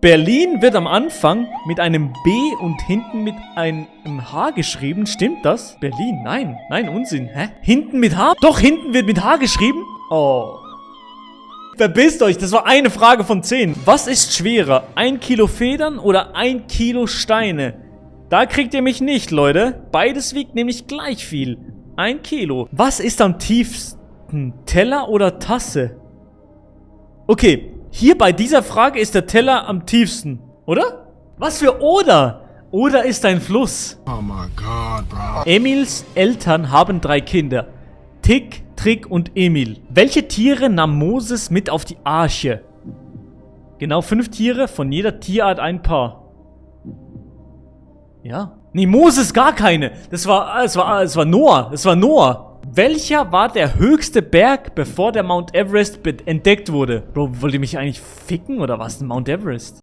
Berlin wird am Anfang mit einem B und hinten mit einem H geschrieben. Stimmt das? Berlin? Nein. Nein, Unsinn. Hä? Hinten mit H? Doch, hinten wird mit H geschrieben? Oh. Verpisst euch, das war eine Frage von 10. Was ist schwerer? 1 Kilo Federn oder 1 Kilo Steine? Da kriegt ihr mich nicht, Leute. Beides wiegt nämlich gleich viel. 1 Kilo. Was ist am tiefsten? Teller oder Tasse? Okay. Hier bei dieser Frage ist der Teller am tiefsten, oder? Was für Oder? Oder ist ein Fluss. Oh my God, bro. Emils Eltern haben 3 Kinder. Tick, Trick und Emil. Welche Tiere nahm Moses mit auf die Arche? Genau 5 Tiere, von jeder Tierart ein Paar. Ja. Nee, Moses gar keine. Es war Noah. Es war Noah. Welcher war der höchste Berg, bevor der Mount Everest entdeckt wurde? Bro, wollt ihr mich eigentlich ficken oder was? Mount Everest?